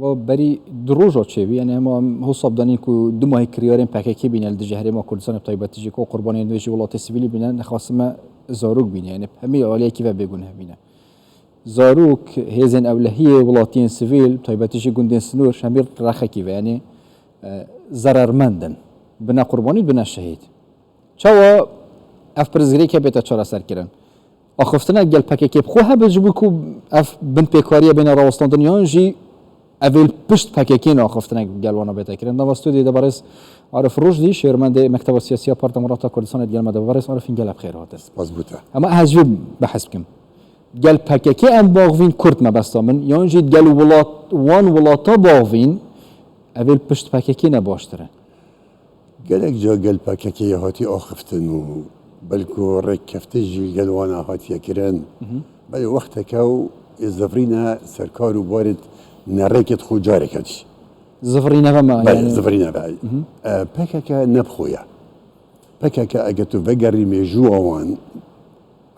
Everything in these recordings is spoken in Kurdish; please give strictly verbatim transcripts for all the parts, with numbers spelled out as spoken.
Wa berî du roja çêbî, yani hema em hosab danîn ku du mahî kiryarên P K K bîne li dijî Herêma Kurdistanê, bi taybetî jî ku qurbanên wê jî welatê sivîlî bîne, nexwasime zarok bîne, yani hemî aliyekî ve bêgunev bîne. Zarok, hêzên ewlehiyê, welatiyên sivîl, bi taybetî jî gundên sinor, hemî rexekî ve, yani, e, zerermend in. Bine qurbanî, bine şehîd. Çawa ev pirsgirêke bête çareserkirin? Axiftinek gel P K K bi xwe hebe ji bo ku ev binpêkariye bêne rawestandin, yan jî ev ê li pişt P K K ne axiftinek gel wana bête kirin? Nava stûdyoyê de berêz Arif Rojdi, şêrmendê Mekteba Siyasî ya Parta Demokrata Kurdistanê, digel me de. Berêz Arif, gelek bi xêr hatin. Spas bo te. Hema ez ji vê behs bikim. Gel P K K em baxvîn Kurd mebesta min, yan jî gel welat, wan welata baxvîn, ev ê li pişt P K K ne baştir e? Gelek ca gel P K K hatî axiftin û belku rêkkeftin jî gel wana hatiye kirin. Belê wexteke û ê zivrîne ser kar û barê nerêkê xwe careke dî. Zivrîne ve me, Belê, yani. Zivrîne ve. E, P K K ne bi xwe ye. P K K eger tu vegerî mêjûwa wan,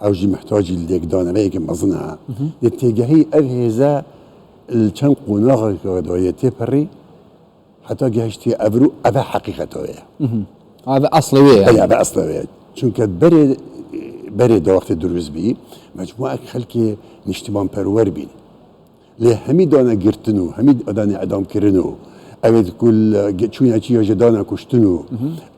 ew jî mihtacî lêkdaneveyeke mezin e. Lê têgehî ev hêze li çend qonaxeke de ye têperî, heta gehiştiye evro, ev e heqîqeta wê ye. Ev eslê wê ye. Belê, ev eslê wê ye. Çunke berê, berê de wextê dirûst bî, mecmuek xelkê niştimanperwer bîn. Lê hemî dane girtin û hemî dane edam kirin û ew ê ku li ge-, çûyîna çi ya jê dane kuştin û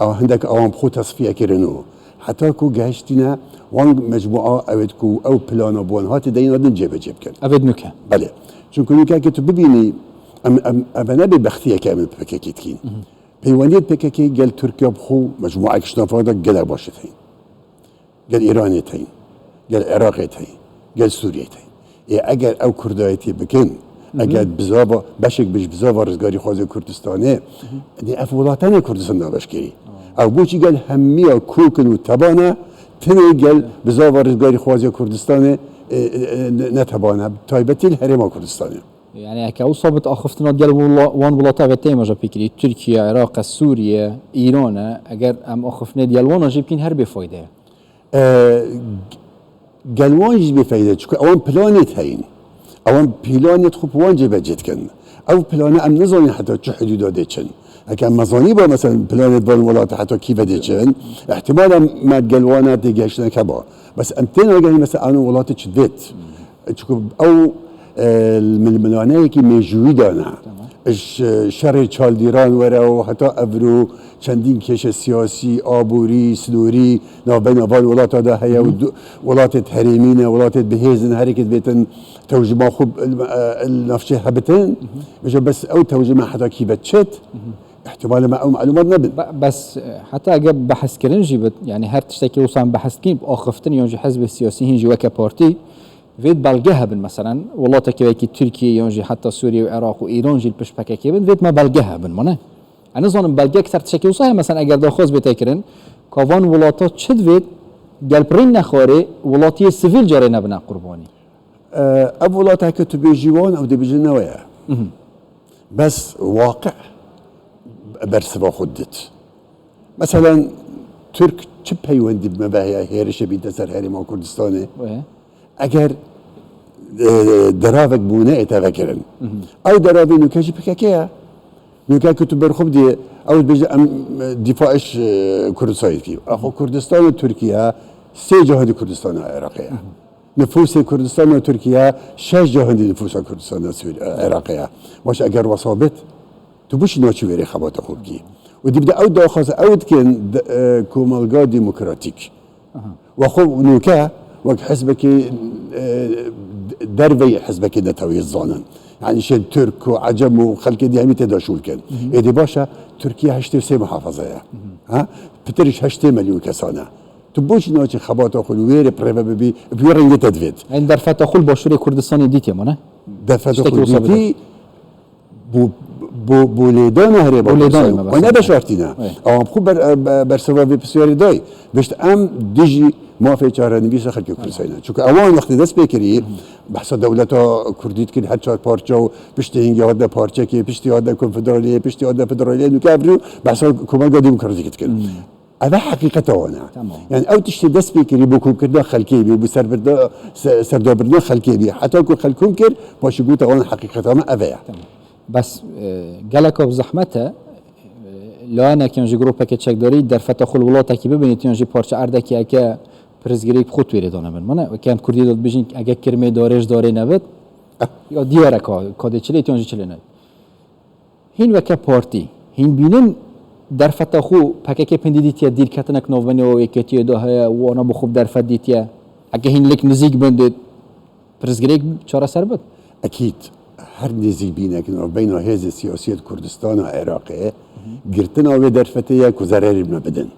ew hindek awan bi xwe tesfiye kirin û heta ku gehiştîne wan mecmua, ew ê ku ew plana bi wan hatî deyna din cêbecê bikin. Ev ê nuke. Belê. Çunku nuke ke tu bibînî, em, em, ev ne bêbextiyeke em li P K K dikîn. Peywendiyê P K K gel Tirkiye bi xwe mecmuek şinafa de gelek baş e teyîn. Gel Îranê teyîn, gel Iraqê teyîn, gel Sûriyê teyîn. Ê eger ew Kurdayetî bikin, eger bizava, beşek bi ji bizava rizgarîxwazê Kurdistanê, dê ev welate ne Kurdistan dabeşkirî. Ew boçî gel hemiya kokin û tebane, tenê gel bizava rizgarîxwazê Kurdistanê, e, e, e, ne, ne tebane, bi taybetî li Herêma Kurdistanê. Yani eke ew sabit axiftina gel wela-, wan welata ve tê me jî pêkirî, Tirkiye, Iraq e, Sûriye, Îran e, eger em axiftinê gel wana jî bikîn her bêfayde ye. E, gel wan jî bêfeyde, çunku ewan planê heyîn. Ewan planê xwe bi wan cêbecê dikin. Ew plane em nizanin heta çi hidûda dê çin. Heke em mezanî ba, mesela, planê van welata heta kî ve dê çin, ihtimala me gel wana têgehiştinek heba. Bes em têna gehîn, mesela, ewan welatê çi divêt. Çunku ew, e, milmilaneyekî mêjûyî dane. Tamam. Ji şerê çaldîran were û heta evro çendîn kêşe siyasî, aborî, sinorî navbeyna van welata de heye û du-, welatê herêmî ne, welatê bihêz in, herêkê dibêtin tewjima xwe, e, li navçê hebitin. Bêje bes ew tewjima heta kî ve çêt, ihtimalê me ew malûmat nebin. Be-, bes, e, heta eger behs kirin jî bit, yani her tiştekî wisa em behs dikîn, axiftin yan jî hizbê siyasî hîn jî weke partî, vêt belge hebin, meselen, welatekî wekî Tirkiye yan jî heta Sûriye û Iraq û Îran jî li pişt P K K bin, vêt me belge hebin, mane? Ez nizanim belgek ser tiştekî wisa heye, meselen, eger daxwaz bête kirin, ka van welata çi divêt, gel pirîn nexwarê, welatiyê sivîl carê nebine qurbanî. E, ev welateke tu bêjî wan, ew dibêjin newe ye. Bes waqi bersiva xwe dit. Meselen, Tirk çi peywendî bi me ve heye, hêrişê bîte ser Herêma Kurdistanê? Wê. Eger, e, deravek bûne ê te vekirin. Ew deravê nûke jî P K K ye. Nûke ku tu berxwe bidî, ew dibêje em, e, dîfa ji, e, Kurdistanê dikî. Axo Kurdistan û Tirkiye sê cahî di Kurdistana Iraqê ye. Nifûsê Kurdistan û Tirkiye şeş cahî di nifûsa Kurdistana Sûriye, e, Iraqê ye. Baş eger wesa bit, tu bişî naçî wêrê xebata xwe bikî. Û dî bi de ew daxwaza ew dikin, de, e, komelga demokratîk. Aha. Wa xwe nûke wek hizbekî, e, derveyî hizbekî neteweyî zanin. Yani şên Tirk û Ecem û xelkê dî hemî tê de şûl kin. Êdî baş e, Tirkiye heştê sê muhafaza ye. Ha? Pitir ji heştê milyon kesan e. Tu boçî naçî xebata xwe li wêrê pirêve bibî, bi wî rengê te divêt. Em derfeta xwe li Başûrê Kurdistanê dîtê, mane? Derfeta xwe dîtî, bo, bo, bo lêdana Herêma Kurdistanê. Bo lêdanê me, me ne beşartîne. Ewan xwe ber, ber, bersiva vê pisyarê dayî. Bişt em dijî mafê çarenivîsa xelkê Kurdistanê. Çunke ewan wextê dest pê kirî, behsa dewleta Kurdî dikin, her çar parça û piştî hingê hatine parçekê, piştî hatine konfederaliyê, piştî hatine federaliyê, nûke ev rû behsa komelga demokratîk dikin. Ev e heqîqeta wan e. Tamam. Yani ew tiştê dest pê kirî bo komkirina xelkê bî, bo serbirda-, se-, serdabirina xelkê bî. Heta ku xelk kom kir, paşê gote wan heqîqeta me ev e ye. Tamam. Bes, e, geleka bi zehmet e, e, layenek yan jî grûpeke çekdarî derfeta xwe li welatekî bibînît yan jî parça erdekî eke pirsgirêk bi xwe twêrê dane bin. Mane, weke em Kurdî de dibêjin, eke kirmê darê ji darê nebit, ya diyar e ka, ka dê çilê yan jî çilê nebit. Hîn weke partî, hîn bînin derfeta xwe P K K pindî dîtiye, dîrketinek navbeyna û yeketiyê de heye, wana bi xwe bi derfet dîtiye. Eke hîn lêk nizîk bin dê pirsgirêk çareser bit. Ekîd, her nêzîkbînek navbeyna hêzê siyasî yê Kurdistana Iraqê girtina wê derfetê ye ku zererê me bidin.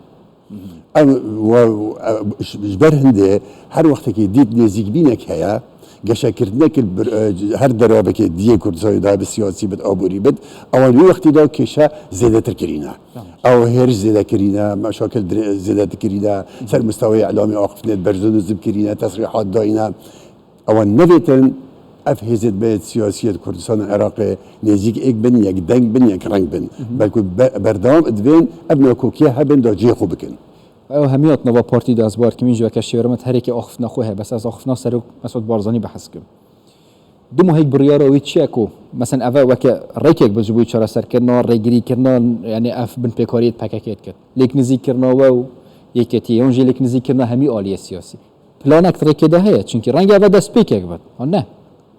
Ev, wa, ev, ji, ji ber hindê her wextekî dît nêzîkbînek heye, geşekirtinek li bir, e, her derabekê diyê Kurdistanê de bi siyasî bit, aborî bit, ewan wî wextî de kêşe zêdetir kirîne. Tamam. Ew hêriş zêde kirîne, meşakil dire-, zêdetir kirîne, ser musteweyê îlamê axiftinê berzo nizim kirîne, tesrîhat dayîne. Ewan nevêtin ev hêzê di bê siyasiyê di Kurdistana Iraqê nêzîk êk bin, yek deng bin, yek reng bin. Belku be-, berdewam divên ev nakokiye hebin da cihê xwe bikin. Ew hemî hat nava partî de ez bar kimîn ji weke şêwirmet herêkê axiftina xwe heye. Bes ez axiftina Serok Mesut Barzanî behs kim. Du mahêk biryara wî çi ye ku, mesen eve weke rêkek bi ji bo çareserkirina, rêgirîkirina, yani ev binpêkariyê P K K diket. Lêk nizîkirina we û yeketiyê, yan jî lêk nizîkirina hemî aliyê siyasî. Planek di rêkê de heye, çunkî renge eve destpêkek bit. Ha ne?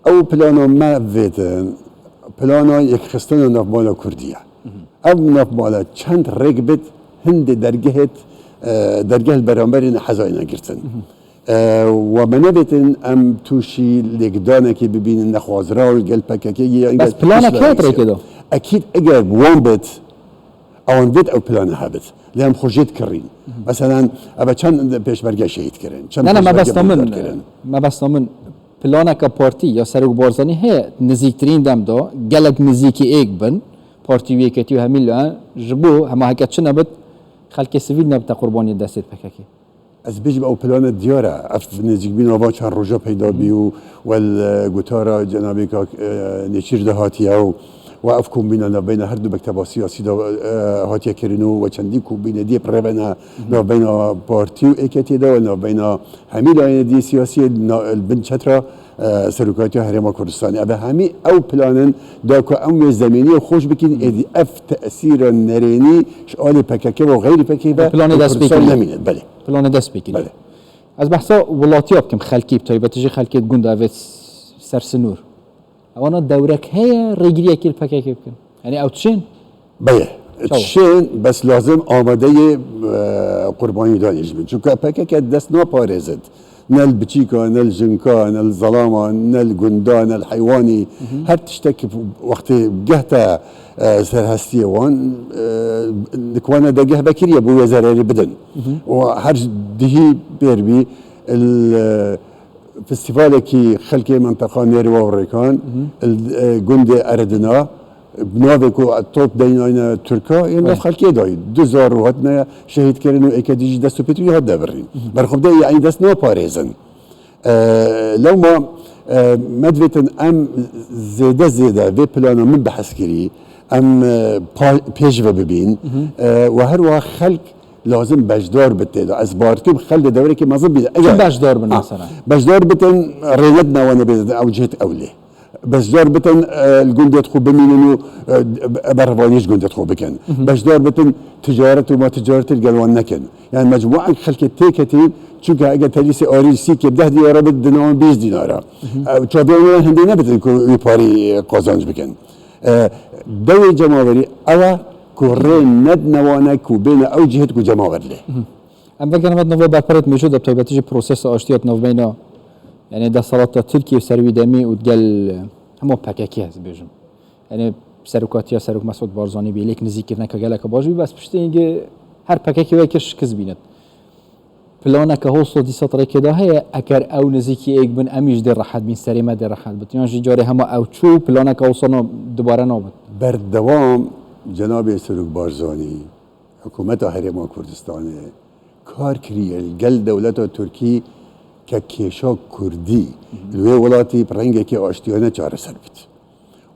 Ew plana me vêtin, plana yekxistina navmala Kurdî ye. Ev navmala çend rêk bit, hindê dergehêt, e, dergeh li beramberî nehezayî negirtin. E, we me nevêtin em tûşî lêkdanekê bibînin, nexwazira û gel P K K yan Bes gel planek heye di rêkê de? Ekîd eger bi wan bit, ewan vêt ew plana hebit. Lê em xwe jê dikirîn. Meselen, eve çend pêşmerge şehîd kirin, çend Ne, ne, pêşmerge mebesta min, bindar kirin. Mebesta min planeke partî ya Serok Barzanî heye, nizîktirîn dem de, gelek nizîkî êk bin, partî û yeketî û hemî layan, ji bo hema heke çi nebit, xelkê sivîl nebite qurbaniyê destê P K K. Ez bêjim ew plana diyar e. Ev nêzîkbîna van çend roja peyda bî û wel, e, gotara cenabê kak, e, Nêçîr de hatiye û we ev kombîna navbeyna her du mekteba siyasî de, e, hatiye kirin û we çendî kombîne diyê pirevene navbeyna partî û êketiyê de we navbeyna hemî layene diyê siyasî na-, li bin çetra, e, serokatiya Herêma Kurdistanê. Ev hemî ew planin da ku em wê zemîniyê xweş bikîn, êdî ev tesîra nerênî ji alî P K K ve û xeyrî P K K ve Planê li dest pê Kurdistan kiriye. nemîne. Belê. Planê dest pê kiriye. Belê. Ez behsa welatiya bikim, xelkî, bi taybetî jî xelkê gund evê ser sinûr. Ewana dewrek heye, rêgiriyekî li P K K bikin. Yani ew çin? Beye. Çawa? Çin, bes lazim amadeyê, e, qurbanî danê jî bin. Çunke P K K dest naparêzit. Ne li biçîka, ne li jinka, ne li zelama, ne li gunda, ne li heywanî. Her tiştek wextê gehte, e, serhestiyê wan, e, dikwane degeh vekiriye bo wê zererê bidin. Û her dihî pêr bî, il, e, festîvalekî xelkê menteqa Nêrîwa û Rêkan, il, e, gundê Eredina, bi navê ku top deynayne Tirka, yên nav xelkê dayî. Du zar û hatine şehîd kirin û êkê dî jî dest û pêt wî hat devirîn. Berxwedê, yanî dest naparêzin. E, lewma, e, me divêtin em zêde zêde vê plana min behs kirî, em, e, pa-, pêş ve bibîn, e, û her wiha xelk lazim beşdar bit tê de. Ez bar dikim xelk di dewrekê mezin bî. Eger Kim beşdar bin Ha, mesela? Beşdar bitin, rê nedine wan bê ew cihêt ew lê. Beşdar bitin, e, li gundê xwe bimînin û, e, berhevanî ji gundê xwe bikin. Beşdar bitin, ticaret û ma ticaretê li gel wan nekin. Yani mecmuan xelkê têketîn, çunke eger telîsê arî sîkê deh dînara bit, dina wan bîst dînara. E, çavê wan hindê nebitin ku wî parî qazanc bikin. E, dewê cemawerî ew e ku rê nedine wane ku bêne ew cihêt ku cemawer lê. Em vegerin ve nava berperêt mêjû de, bi taybetî jî prosesa aştiya di navbeyna, yani desthilata Tirkiye ser wî demî û gel hema P K K ez bêjim. Yani serokatiya Serok Mesut Barzanî bî, lêk nizîkirine ka geleka baş bî, bes piştî hingê her P K K weke şikist bînit. Planeke Oslo dîsa rêkê de heye, eger ew nizîkî êk bin, em jî dê rehet bîn, serê me dê rehet bit. Yan jî carê hema ew çû, planeke Oslo na-, dubare nabit. Berdewam cenabê Serok Barzanî, Hikûmeta Herêma Kurdistanê kar kiriye li gel dewleta Tirkî ke kêşa Kurdî li wê welatî bi rengekî aştiyane çareser bit.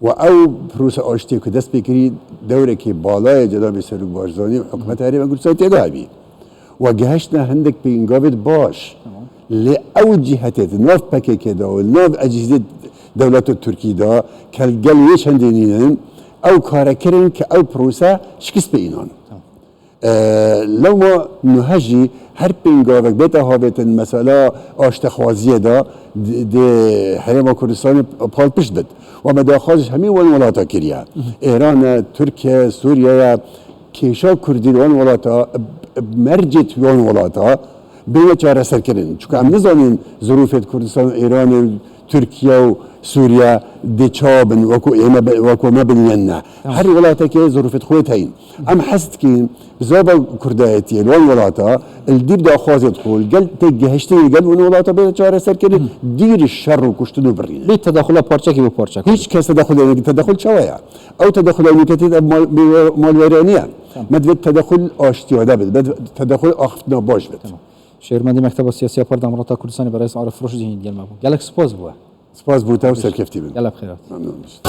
Û ew prosa aştiyê ku dest pê kirî, dewrekî balayê cenabê Serok Barzanî û Hikûmeta Herêma Kurdistanê tê de hebî. Û gihiştine hindek pêngavêt baş. Tamam. Lê ew cîhetê di nav P K K de û li nav ecîzê dewleta Tirkî de, ke gel wê çendê nînin, ew kare kirin ke ew prose şikist bê înan. Tamam. E, lewma nuhe jî her pêngavek bête havêtin mesela aştexwaziyê de di, di Herêma Kurdistanê palpişt bit. Û me daxwaz ji hemî wan welata kiriye. Îran e, Tirkiye, Sûriye ye, kêşa Kurdî li wan welata, mercê di wan welata bêne çareserkirin. Çunku em nizanin zirûfê di Kurdistan, Îranê, Tirkiye û Sûriye dê çawa bin, wekû ême bi-, wekû me bin yan ne. Tamam. Her welatekê zirûfê xwe teyîn. Em hez dikin, zaba Kurdayetiyê li wan welata, li dîr daxwazê xwe, li gel tê gehiştinê gel wan welata bêne çareserkirin, dîr şer û kuştin û birîne. Bê tedexula parçekî bo parçek. Hiç kes tedexulê neke, tedexul çawa ye? Ew tedexula nûke tê de mal, malweraniye. Tamam. Me divê tedexul aştiyade bit, me divê tedexul axiftina baş bit. Tamam. Şêwirmendê Mekteba Siyasî ya Parda Demokrata Kurdistanê Berêz Arif Firoş jî hîn digel me bû. Gelek spas bû. Spas bo te û serkeftî bin. Gelek xeyrat. Memnun.